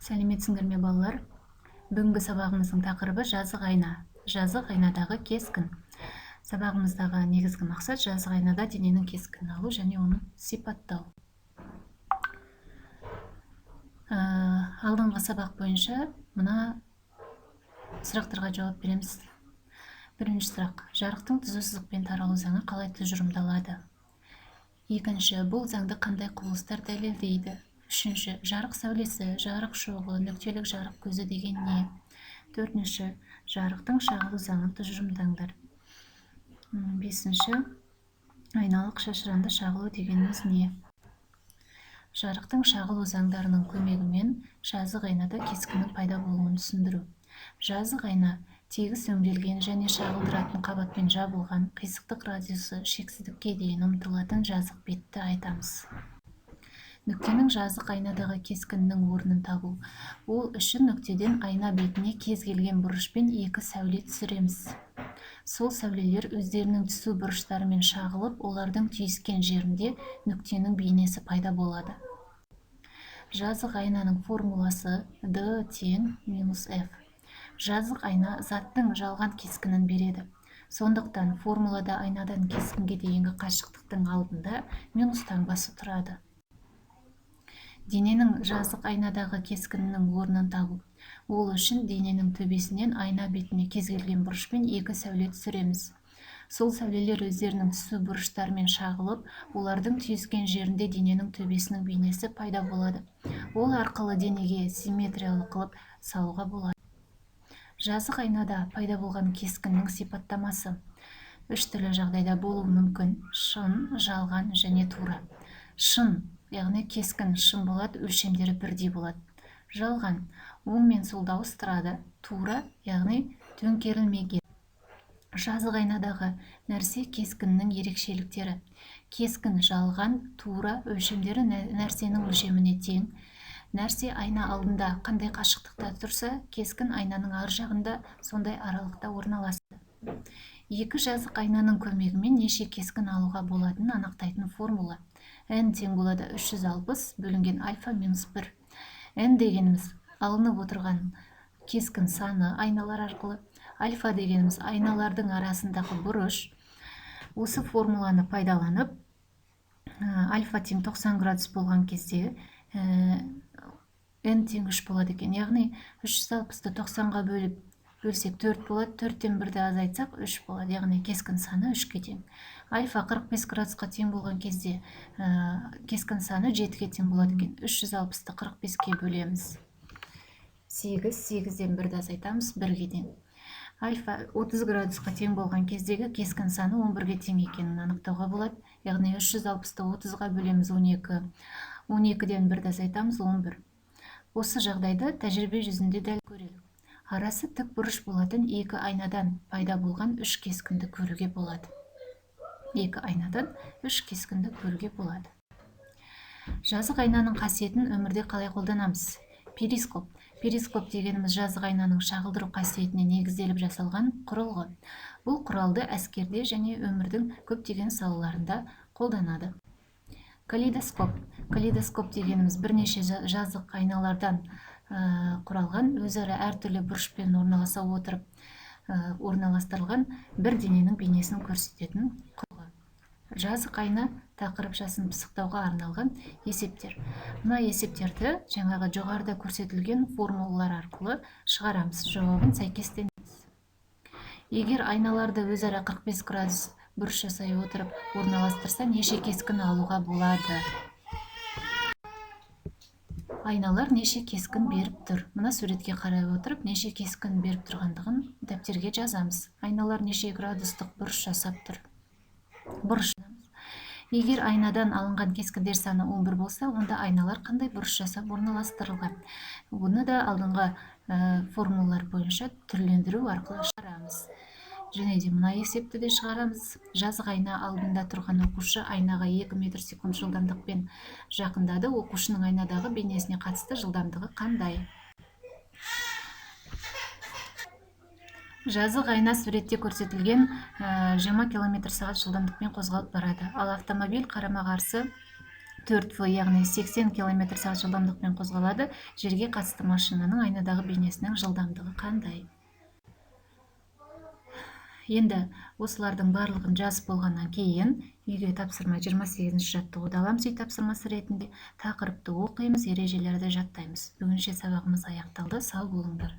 Сәлеметсіңдер ме, балалар? Бүгінгі сабағымыздың тақырыбы жазық айна. Жазық айнадағы кескін. Сабағымыздағы негізгі мақсат жазық айнада дененің кескінін алу және оны сипаттау. Алдыңғы сабақ бойынша мына сұрақтарға жауап береміз. Бірінші сұрақ. Жарықтың түзу сызықпен таралу заңы қалай тұжырымдалады? Екінші, бұл заңды қандай құбылыстар дәлелдейді? Үшінші, жарық сәулесі, жарық шоғы, нүктелік жарық көзі деген не? Төртінші, жарықтың шағылу заңын тұжырымдаңдар. Бесінші, айналық шашыранды шағылу дегеніміз не? Жарықтың шағылу заңдарының көмегімен жазық айнада кескіннің пайда болуын түсіндіру. Жазық айна тегіс өңделген және шағылдыратын қабатпен жабылған, қисықтық радиусы шексіздікке дейін ұмтылатын жазық бетті айтамыз. Нүктенің жазық айнадағы кескінінің орнын табу. Ол үшін нүктеден айна бетіне кез келген бұрышпен екі сәуле түсіреміз. Сол сәулелер өздерінің түсу бұрыштарымен шағылып, олардың түйіскен жерінде нүктенің бейнесі пайда болады. Жазық айнаның формуласы D тең минус F. Жазық айна заттың жалған кескінін береді. Сондықтан формулада айнадан кескінге дейінгі қашықтықтың алдында минус таңбасы тұрады. Дененің жазық айнадағы кескінінің орнын табу. Ол үшін дененің төбесінен айна бетіне кез келген бұрышпен екі сәуле түсіреміз. Сол сәулелер өздерінің түсу бұрыштарымен шағылып, олардың түйіскен жерінде дененің төбесінің бейнесі пайда болады. Ол арқылы денеге симметриялы қылып салуға болады. Жазық айнада пайда болған кескіннің сипаттамасы. Үш түрлі жағдайда болуы мүмкін: шын, жалған және тура. Шын, яғни кескін шын болады, өлшемдері бірдей болады. Жалған, оң мен солды ауыстырады. Тура, яғни төңкерілмеген. Жазық айнадағы нәрсе кескіннің ерекшеліктері. Кескін жалған, тура, өлшемдері нәрсенің өлшеміне тең. Нәрсе айна алдында қандай қашықтықта тұрса, кескін айнаның ар жағында сондай аралықта орналасады. Екі жазық айнаның көмегімен неше кескін алуға болатынын анықтайтын формула. N тең болады 360 бөлінген альфа минус 1. N дегеніміз алынып отырған кескін саны айналар арқылы. Альфа дегеніміз айналардың арасындағы бұрыш. Осы формуланы пайдаланып, альфа тең 90 градус болған кезде N тең 3 болады екен. Яғни 360-ты 90-ға бөліп бөлсек 4 болады, 4-тен 1-ді азайтсақ 3 болады, яғни кескін саны 3-ке тең. Альфа 45 градусқа тең болған кезде кескін саны 7-ге тең болады екен. 360-ты 45-ке бөлеміз. 8, 8-ден 1-ді азайтамыз, 1-ге тең. Альфа 30 градусқа тең болған кездегі кескін саны 11-ге тең екенін анықтауға болады. Яғни 360-ты 30-ға бөлеміз 12, 12-ден 1-ді азайтамыз 11. Осы жағдайды тәжірибе жүзінде дәл көрелік. Арасы тік бұрыш болатын екі айнадан пайда болған үш кескінді көруге болады. Екі айнадан үш кескінді көруге болады. Жазық айнаның қасиетін өмірде қалай қолданамыз? Перископ. Перископ дегеніміз жазық айнаның шағылдыру қасиетіне негізделіп жасалған құрылғы. Бұл құралды әскерде және өмірдің көптеген салаларында қолданады. Калейдоскоп. Калейдоскоп дегеніміз бірнеше жазық айналардан құралған, өзара әртүрлі бұрышпен орналаса отырып орналастырылған бір дененің бейнесін көрсететін құрылғы. Жазық айна тақырыпшасын пысықтауға арналған есептер. Мына есептерді жаңағы жоғарыда көрсетілген формулалар арқылы шығарамыз, жауабын сәйкестендіреміз. Егер айналарды өзара 45 градус бұрыш жасай отырып орналастырса, неше кескін алуға болады? Айналар неше кескін беріп тұр? Мына суретке қарай отырып, неше кескін беріп тұрғандығын дәптерге жазамыз. Айналар неше градустық бұрыш жасап тұр? Бұрыш. Егер айнадан алынған кескіндер саны 11 болса, онда айналар қандай бұрыш жасап орналастырылған? Бұны да алдыңғы формулалар бойынша түрлендіру арқылы шығарамыз. Және де мына есепті де шығарамыз. Жазық айна алдында тұрған оқушы айнаға 2 метр секунд жылдамдықпен жақындады. Оқушының айнадағы бейнесіне қатысты жылдамдығы қандай? Жазық айна суретте көрсетілген 20 км сағат жылдамдықпен қозғалып барады. Ал автомобиль қарама-қарсы 4 в, яғни 80 км сағат жылдамдықпен қозғалады. Жерге қатысты машинаның айнадағы бейнесінің жылдамдығы қандай? Енді осылардың барлығын жазып болғаннан кейін үйге тапсырма: 28 жаттығуды аламыз үй тапсырмасы ретінде. Тақырыпты оқимыз, ережелерді жаттаймыз. Бүгінше сабағымыз аяқталды. Сау болыңдар.